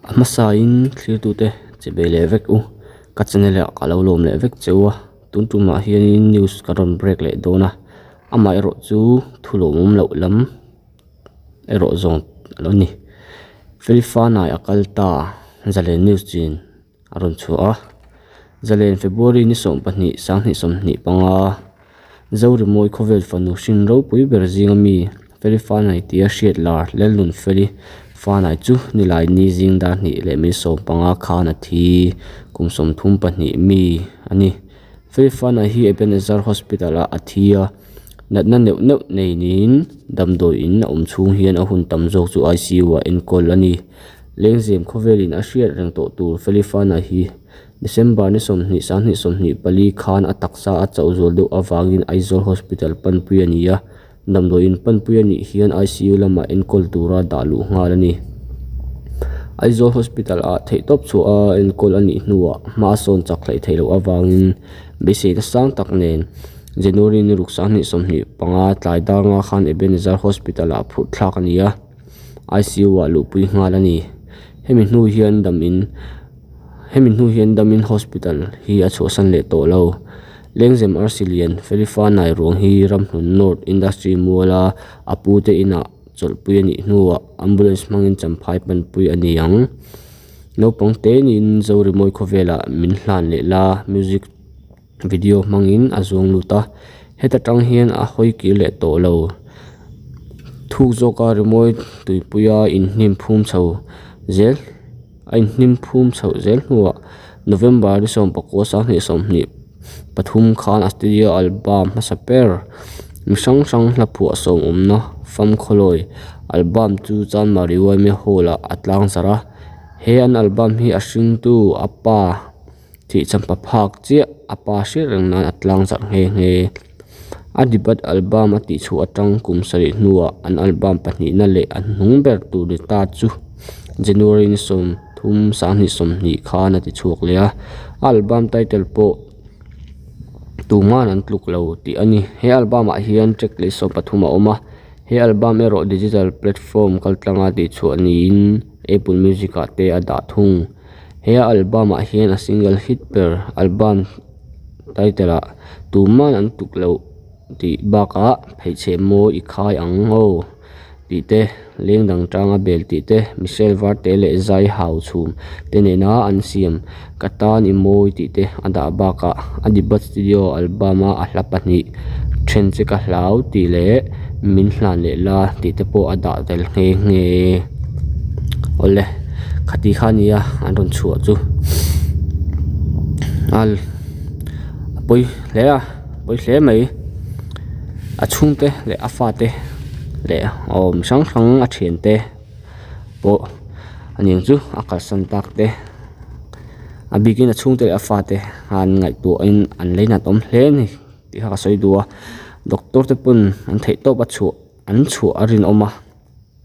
A hmasain thlirtute che bei leh vek u, ka channel ah ka lo lawm leh vek che u a, tun tumah hianin news ka rawn break leh dawn a, amaherawh chu thu lawmawm loh lam erawh zawng a lo ni. Felifanai a kal ta Zalen news chin a rawn chhuah a, Zalen February ni 12 2025 Zorimawi khawvel fanu hrin ropui ber zinga mi Feli Fanai tia hriat lar Lelnun Feli Fanai chu nilai ni zing dar hnih leh mi 15 khan a thi kum 32 mi a ni. Feli Fanai hi Ebenezer Hospital ah a thi a, natna neuh neuh nei niin damdawi in a awm chhung hian a hun tam zawk chu ICU ah enkawl a ni. Lengzem khawvelin a hriat reng tawh tur Feli Fanai hi December ni 20 2024 khan a taksa a chauh zual deuh avangin Aizawl Hospital panpui a ni a, damdawiin panpui a nih hian ICU lamah enkawl tura dah luh nghal a ni. Aizawl Hospital ah theihtawp chhuah a enkawl a nih hnuah hma a sawn chak hleih theih loh avangin beiseina sang tak nen January ni ruk 2025 tlai dar nga khan Ebenezer Hospital ah phurh thlak a ni a, ICU ah luhpui nghal a ni. Hemi hnu hian dam in. Hemi hnu hian Damin Hospital hi a chhuahsan leh tawh lo. Lengzem arsi lian Felifa nai ruang hi Ramhlun North Industry muala a pute inah chawlhpui a nih hnuah ambulance hmangin Champhai panpui a ni ang. Naupang te niin Zorimawi khawvelah min hlan leh la music video hmangin a zuang lut a, heta tang hian a hawi kir leh tawh lo. Thuk zawka rimawi tuipuia inhnim phum chho zel. A inhnim phum chhoh zel hnuah November ni 19 2023 khan a studio album hmasa ber mi hrang hrang hla phuah sawm awmna Famkhawlawi album chu Chanmari Yma Hall ah a tlang zarh a, he an album hi a hringtu a pa thih champa phak chiah a pa hriat reng nan a tlang zarh nghe nghe. A debut album a tih chhuah atang kum sarih hnuah an album pahnihna leh a hnung ber tur ni ta chu January ni 30 2020 khan a ti chhuak leh a, a album title pawh tuman an tluk lo tih a ni. He album ah hian track leh 13 a awm a, he album erawh digital platform kaltlanga tih chhuah niin Apple Music ah te a dah thung. He album ah hian a single hit ber album title ah tuman an tuk loh tih bakah pheichheh mawi i khai ang aw tih te leng dang tanga bel tih te Michelle Varte leh Zai Hau chhum te nena an siam ka tan i mawi tih te a dah bakah a debut studio album a a hla pahnih then che ka hlau tih leh min hlan leh la tih te pawh a dah tel nghe nghe awle khati kha nia an rawn chhuah chu a pawi hle a pawi hle mai a chhungte leh a fate leh awm hrang hrang a thiante pawh a niang chu a kalsan tak te a bikin a chhungte leh a fate an ngaihtuahin an leinat awm hle a ni tih kha ka sawi duh a doctor te pawn an theih tawp a chhuah an chhuah a rinawm a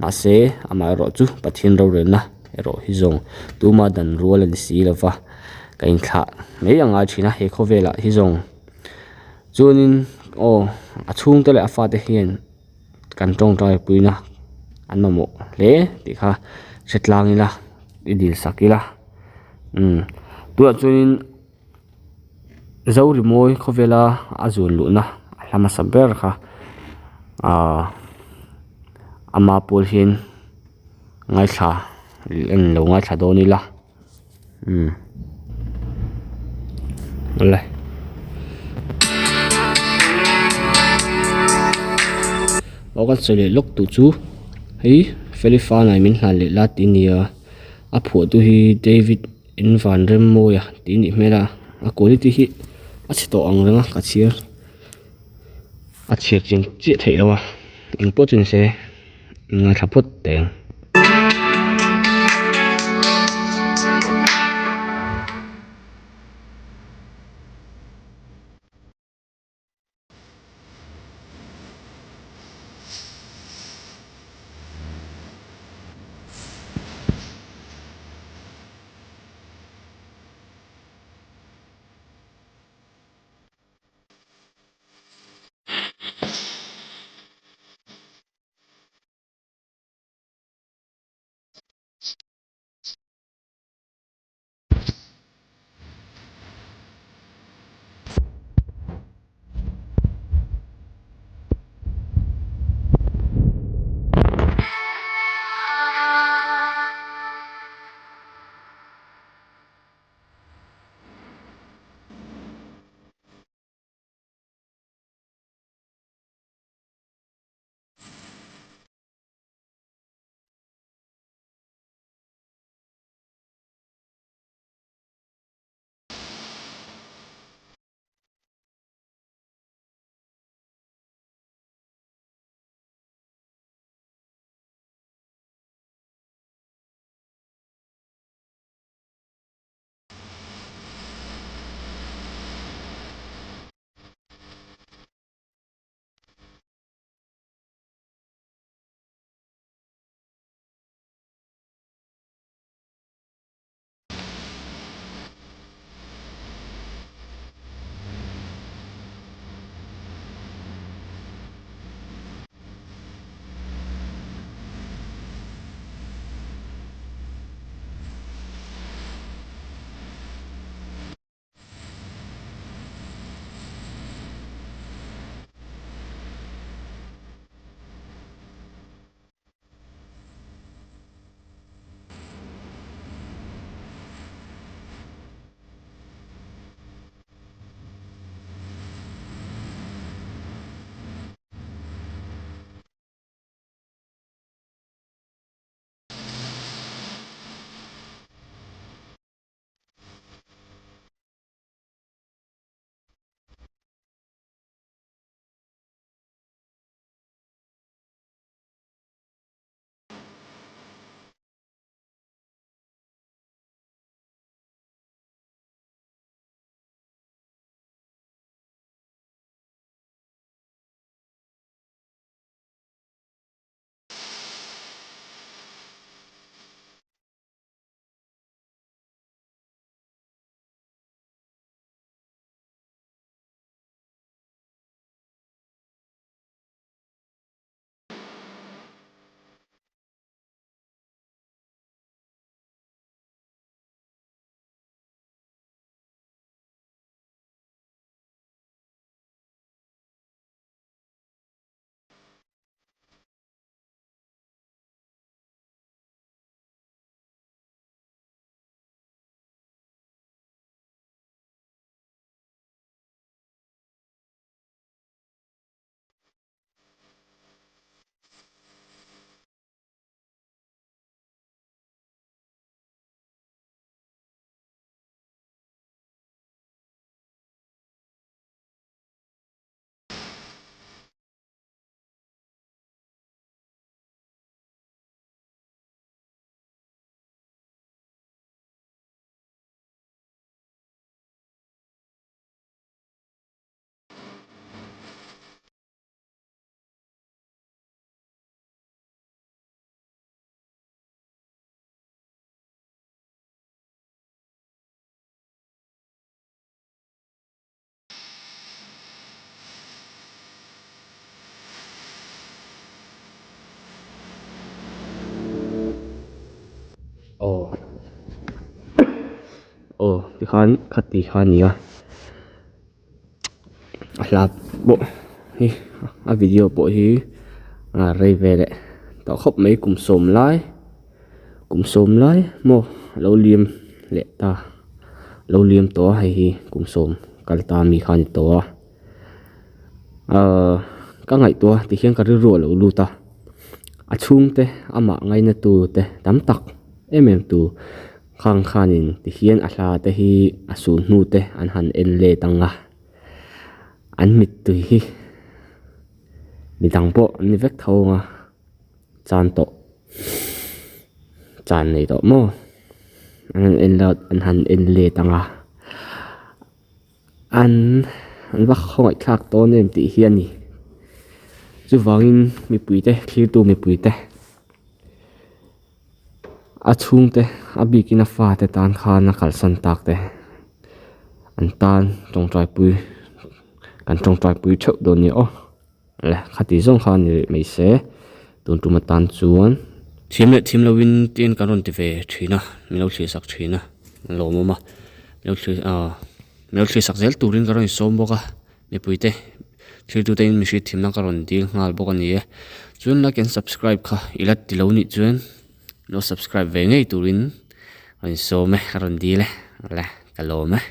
mahse amaherawh chu Pathian rorelna erawh hi zawng tuma dan rual a ni si lova ka inthlah mai a ngai thin a he khawvelah hi zawng chuanin aw a chhungte leh a fate hian kan tawngtai puina an mamawh hle tih kha hre tlang ila i dil sak ila umm tunah chuanin. Zorimawi khawvela a zun luhna a hla hmasa ber kha ahh ama pawl hian ngaithla en lo ngaithla dawn ila umm awle. Aw kan sawi leh lawk duh chu hei Felifanai min hlan leh la tih a ni a a phuahtu hi David. In van rem mawi a tih nih hmel a a quality hi a chhe tawh ang reng a ka chhiar a chhiar chiang chiah theih loh a engpawh chu ni se ngaithla phawt teh ang. Aw aw tikhan khati kha a ni a a hla pawh hi a video pawh hi a rei ve leh tawh khawp mai kum sawm lai kum sawm lai maw a lo liam leh ta a lo liam tawh a hei hi kum sawm kal ta ami kha a ni tawh a ahh ka ngaihtuah a tihian ka rilru a lo lut a a chhungte amah ngaina tu te tam tak em em tu khang khanin tihian a hla te hi a sul hnu te an han en let ang a an mittui hi midang pawh an ni vek tho ang a chan tawh chan nei tawh maw an han en let an han en let ang a. An an va khawngaih thlak dawn em tih hi a ni. Chuvangin mipuite thlirtu mipuite a chhungte a bikin a fate tan khan a kalsan tak te an tan tawngtaipui kan tawngtaipui theuh dawn nia aw. Le khati zawng kha a ni rih mai se tun tum atan chuan. Thiam leh thiam loin tiin kan rawn ti ve thin a min lo thlir sak thin a a lawmawm a min lo thlir ah min lo thlir sak zel turin ka rawn insawm bawk a mipui te thlir tute in mihring thimna ka rawn dil nghal bawk a ni e chuan like and subscribe kha i la ti lo nih chuan lo subscribe ve ngei turin ka rawn insawm e ka rawn dil e le ka lawm e.